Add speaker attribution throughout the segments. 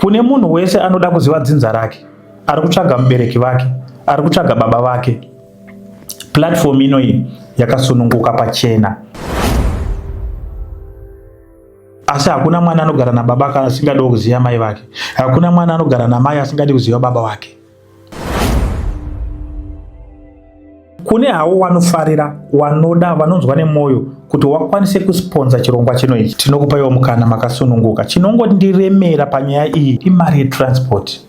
Speaker 1: Kune munhu wese anoda kuziva dzinza rake, ari kutsvaga mubereki vake, ari kutsvaga baba vake. Platform inoyi yakasununguka pachena. Asi hakuna mwana anogara nababa kana asingadiwo kuziva mai vake. Hakuna mwana anogara namai asingadi kuziva baba vake. Kune hawo wanofarira, wanoda, vanonzwa nemwoyo kuti wakwanise kusponza chirongwa chino ichi. Tinokupaiwo mukana makasununguka. Chinongondiremera panyaya iyi imari yetransport.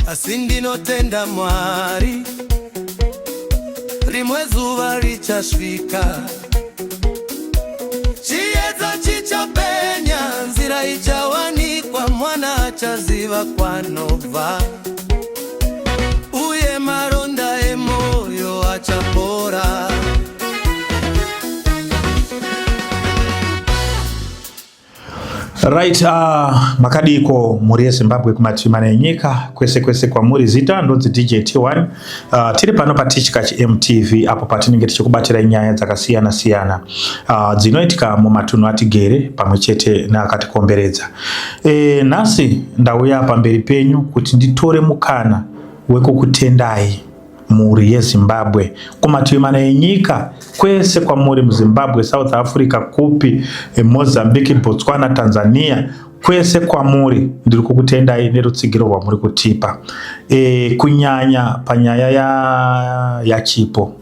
Speaker 2: Asi ndinotenda Mwari, rimwe zuva richasvika, chiedza chichapenya, nzira ichawanikwa, mwana achaziva kwanobva, uye maronda emoyo achapora.
Speaker 1: Right, makadiiko mhuri yeZimbabwe kumativi mana enyika kwese kwese kwamuri. Zita ndonzi DJ T1. Tiri pano paTichkach MTV apo patinenge tichikubatirai nyaya dzakasiyana siyana dzinoitika mumatunhu atigere pamwe chete neakatikomberedza. Nhasi ndauya pamberi penyu kuti nditore mukana wekukutendai mhuri yeZimbabwe kumativi mana enyika kwese kwamuri muZimbabwe, South Africa, kupi, Mozambique, Botswana, Tanzania, kwese kwamuri ndiri kukutendai nerutsigiro rwamuri kutipa, kunyanya panyaya yaChipo.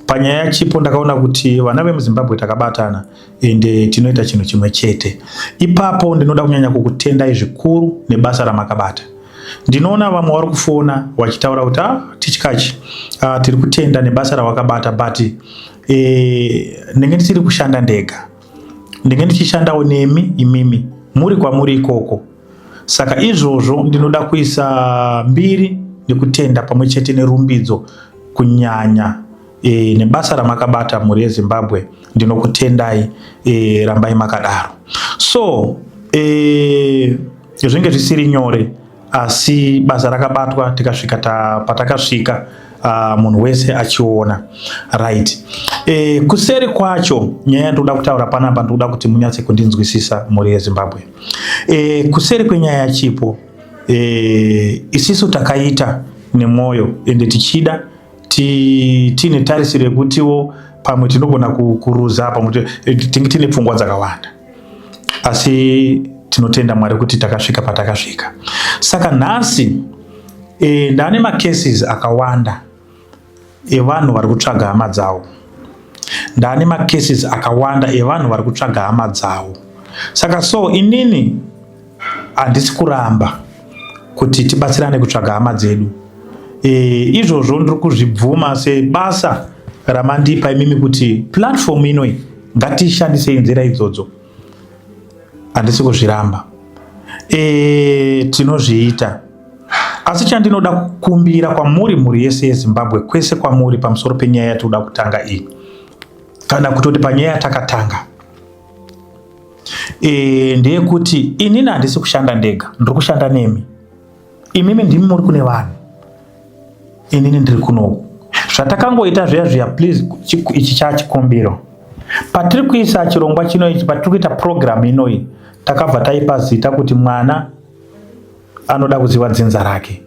Speaker 1: Panyaya yaChipo ndakaona kuti vana vemuZimbabwe takabatana ende tinoita chinhu chimwe chete. Ipapo ndinoda kunyanya kukutendai zvikuru nebasa ramakabata. Ndinoona vamwe vari kufona vachitaura kuti Tichkach, tiri kutenda nebasa rawakabata, but ndinge ndisiri kushanda ndega, ndinge ndichishandawo nemi imimi muri kwamuri ikoko. Saka izvozvo ndinoda kuisa mbiri nekutenda pamwe chete nerumbidzo kunyanya nebasa ramakabata mhuri yeZimbabwe. Ndinokutendai, rambai makadaro. So zvinge zvisiri nyore, asi basa rakabatwa tikasvika patakasvika, munhu wese achiona. Right, kuseri kwacho nyaya yandinoda kutaura panapa, ndinoda kuti munyatse kundinzwisisa mhuri yeZimbabwe. Kuseri kwenyaya yaChipo, isisu takaita nemwoyo ende tichida tiine tarisiro yekutiwo pamwe tinogona kuruza, pamwe tinge tine pfungwa dzakawanda, asi tinotenda Mwari kuti takasvika patakasvika. Saka nhasi ndane macases akawanda evanhu vari kutsvaga hama dzavo. Ndane macases akawanda evanhu vari kutsvaga hama dzavo. Saka so inini handisi kuramba kuti tibatsirane kutsvaga hama dzedu. Izvozvo ndiri kuzvibvuma sebasa ramandipa imimi kuti platform inoi ngatishandisei nzira idzodzo. Handisi kuzviramba, tinozviita. Asi chandinoda kukumbira kwamuri mhuri yese yeZimbabwe kwese kwamuri pamusoro penyaya yatinoda kutanga iyi, kana kutoti panyaya yatakatanga, ndeyekuti inini handisi kushanda ndega, ndiri kushanda nemi imimi, ndimi muri kune vanhu, inini ndiri kunoku. Zvatakangoita zviya zviya, please, ichi chachikumbiro. Patiri kuisa chirongwa chino ichi, patiri kuita program inoyi, takabva taipa zita kuti Mwana Anoda Kuziva Dzinza Rake.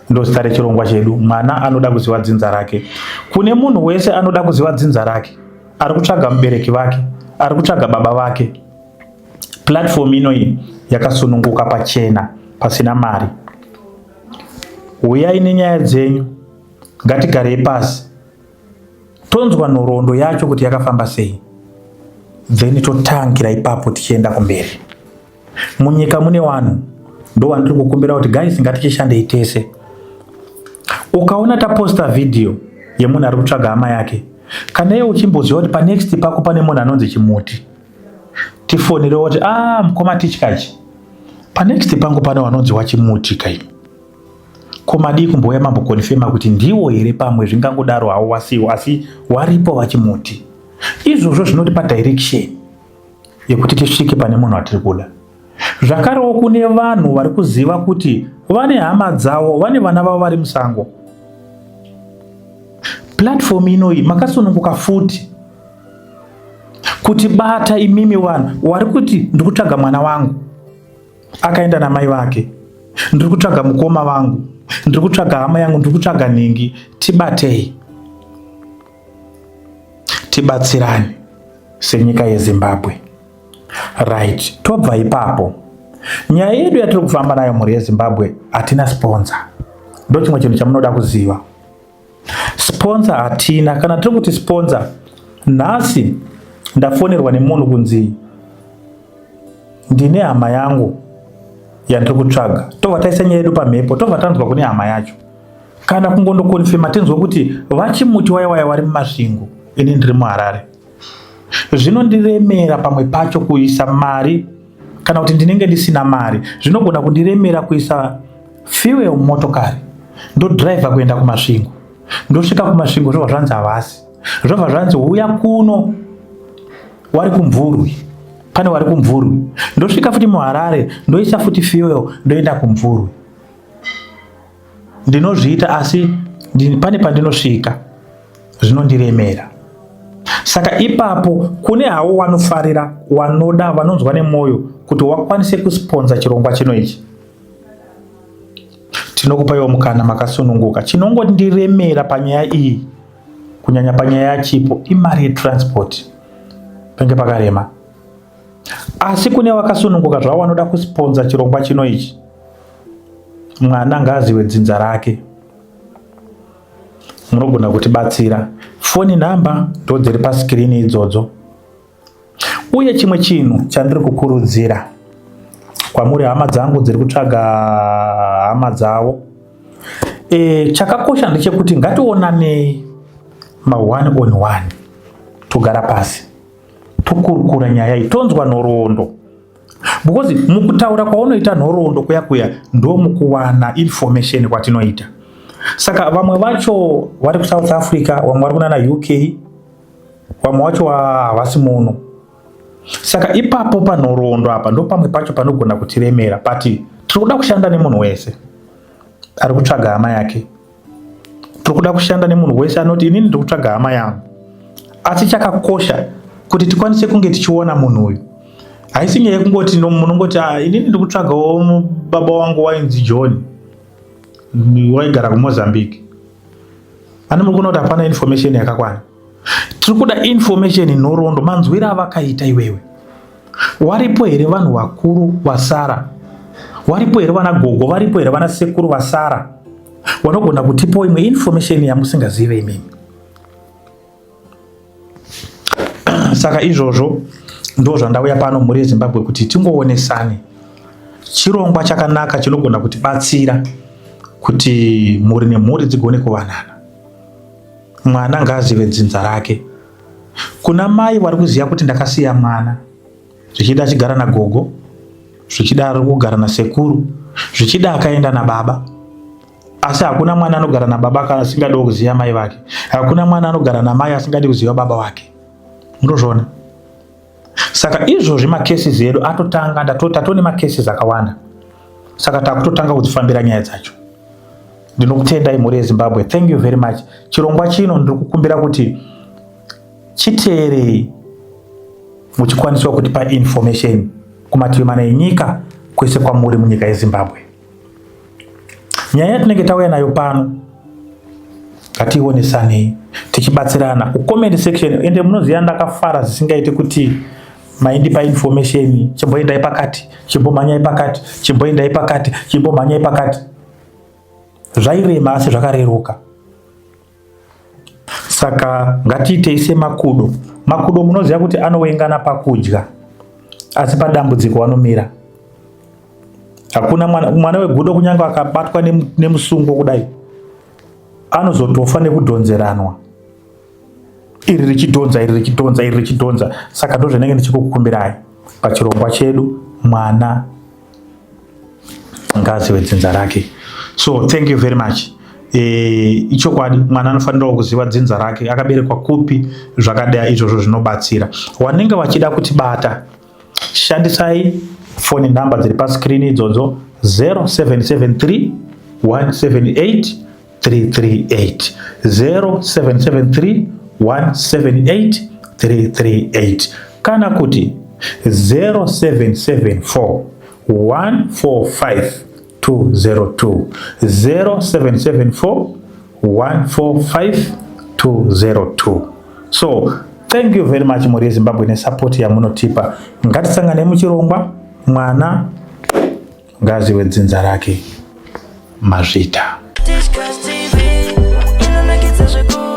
Speaker 1: Ndo zita rechirongwa chedu, Mwana Anoda Kuziva Dzinza Rake. Kune munhu wese anoda kuziva dzinza rake, ari kutsvaga mubereki vake, ari kutsvaga baba vake, platform inoyi yakasununguka pachena pasina mari. Huyai nenyaya dzenyu, ngatigarei pasi tonzwa nhoroondo yacho kuti yakafamba sei, then totangira ipapo tichienda kumberi. Munyika mune vanhu, ndo wandiri kukumbira kuti guys, ngatichishandei tese. Ukaona taposta video yemunhu ari kutsvaga hama yake, kana iye uchimboziva kuti panext pako pane munhu anonzi Chimuti, tifonere woti, mukoma Tichkachi, Panext pangu pane wanonzi wachimuti kai. Ko madii kumbouya mambokonfema kuti ndiwo here pamwe zvingangodaro hawo wasiwo asi waripo vachimuti. Izvozvo zvinotipa direction yekuti tisvike pane munhu watiri kuda. Zvakarewo kune vanhu vari kuziva kuti vane hama dzavo, vane vana vavo vari musango. Platform inoyi makasununguka futi kuti bata imimi vanhu wari kuti ndiri kutsvaga mwana wangu akaenda namai vake, ndiri kutsvaga mukoma vangu, ndiri kutsvaga hama yangu, ndiri kutsvaga nhingi, tibatei tibatsirane senyika yeZimbabwe. Right, tobva ipapo. Nyaya yedu yatiri kufamba nayo mhuri yeZimbabwe hatina sponsor. Ndo chimwe chinhu chamunoda kuziva. Sponsor hatina. Kana tiri kuti sponsor, nhasi ndafonerwa nemunhu kunzi ndine hama yangu yandiri kutsvaga. Tobva taisa nyaya yedu pamhepo, tobva tanzwa kune hama yacho. Kana kungondokonfirma tinzwe kuti vachimuti waya waya wari muMasvingo, ini ndiri muHarare. Zvinondiremera pamwe pacho kuisa mari kana kuti ndinenge ndisina mari, zvinogona kundiremera kuisa fuel mumotokari, ndodhiraivha kuenda kuMasvingo, ndosvika kuMasvingo zvobva zvanzi havasi, zvobva zvanzi huya kuno wari kuMvurwi, pane wari kuMvurwi, ndosvika futi muHarare ndoisa futi fuel ndoenda kuMvurwi. Ndinozviita asi pane pandinosvika zvinondiremera. Saka ipapo kune hawo wanofarira, wanoda, vanonzwa nemwoyo kuti wakwanise kusponza chirongwa chino ichi, tinokupaiwo mukana makasununguka. Chinongondiremera panyaya iyi, kunyanya panyaya yaChipo, imari yetransport, penge pakarema. Asi kune wakasununguka zvavo wanoda kusponza chirongwa chino ichi, mwana ngaaziwe dzinza rake, munogona kutibatsira. Foni nhamba ndodziri pasikirini idzodzo. Uye chimwe chinhu chandiri kukurudzira kwamuri hama dzangu dziri kutsvaga hama dzavo, chakakosha ndechekuti ngationanei ma one on one, togara pasi tokurukura nyaya iyi, tonzwa nhoroondo, because mukutaura kwaunoita nhoroondo kuya kuya ndo mukuwana information kwatinoita. Saka vamwe vacho vari kuSouth Africa, vamwe vari kunana UK, vamwe vacho havasi muno. Saka ipapo panhoroondo apa ndo pamwe pacho panogona kutiremera, but tiri kuda kushanda nemunhu wese ari kutsvaga hama yake. Tiri kuda kushanda nemunhu wese anoti inini ndiri kutsvaga hama yangu. Asi chakakosha kuti tikwanise kunge tichiona munhu uyu. Haisi nyaya yekungoti munongoti inini ndiri kutsvagawo baba wangu wainzi John, waigara kuMozambique. Ani muri kuona kuti hapana information yakakwana. Tiri kuda information, nhoroondo, manzwiro avakaita iwewe. Waripo here vanhu vakuru vasara? Waripo here vana gogo? Varipo here vana sekuru vasara? Vanogona kutipawo imwe information yamusingazive imimi. Saka izvozvo ndo zvandauya pano mhuri yeZimbabwe kuti tingoonesane. Chirongwa chakanaka chinogona kutibatsira kuti mhuri nemhuri dzigone kuvanana. Mwana ngaazive dzinza rake. Kuna mai vari kuziva kuti ndakasiya mwana, zvichida achigara nagogo, zvichida ari kugara nasekuru, zvichida akaenda nababa. Asi hakuna mwana anogara nababa asingadi kuziva mai vake. Hakuna mwana anogara namai asingadi kuziva baba vake. Munozviona? Saka izvozvi macases edu atotanga, tatone macases akawanda. Saka takutotanga kudzifambira nyaya dzacho. Ndinokutendai mhuri yeZimbabwe. Thank you very much. Chirongwa chino ndiri kukumbira kuti chiteerei muchikwaniswa kutipa information kumativi mana enyika kwese kwamuri munyika yeZimbabwe. Nyaya yatinenge tauya nayo pano ngationesanei tichibatsirana kucomment section. Ende munoziva ndakafara zvisingaiti kuti maindipa information, chimboendai pakati, chimbomhanyai pakati, chimboendai pakati, chimbomhanyai pakati. Zvairema asi zvakareruka. Saka ngatiitei semakudo. Makudo munoziva kuti anowengana pakudya, asi padambudziko vanomira. Hakuna mwana wegudo kunyange akabatwa nemusungo kudai anozotofa nekudhonzeranwa, iri richidhonza, iri richidhonza, iri richidhonza. Saka ndozvinenge ndichikukumbirai pachirongwa chedu mwana Ngaazive dzinza rake. So thank you very much. Ichokwadi mwana anofanirawo kuziva dzinza rake, akaberekwa kupi, zvakadai izvozvo zvinobatsira. Wanenge wachida kutibata, shandisai foni nhamba dziri pascreen idzodzo, 0773 178 338, 0773 178 338, kana kuti 0774 145 202, 0774 145 202. So thank you very much, mhuri yeZimbabwe, nesupport yamunotipa. Ngatisangane muchirongwa Mwana Ngaazive Dzinza Rake. Mazvita.
Speaker 3: Tichkach TV inonakidza zvekuru.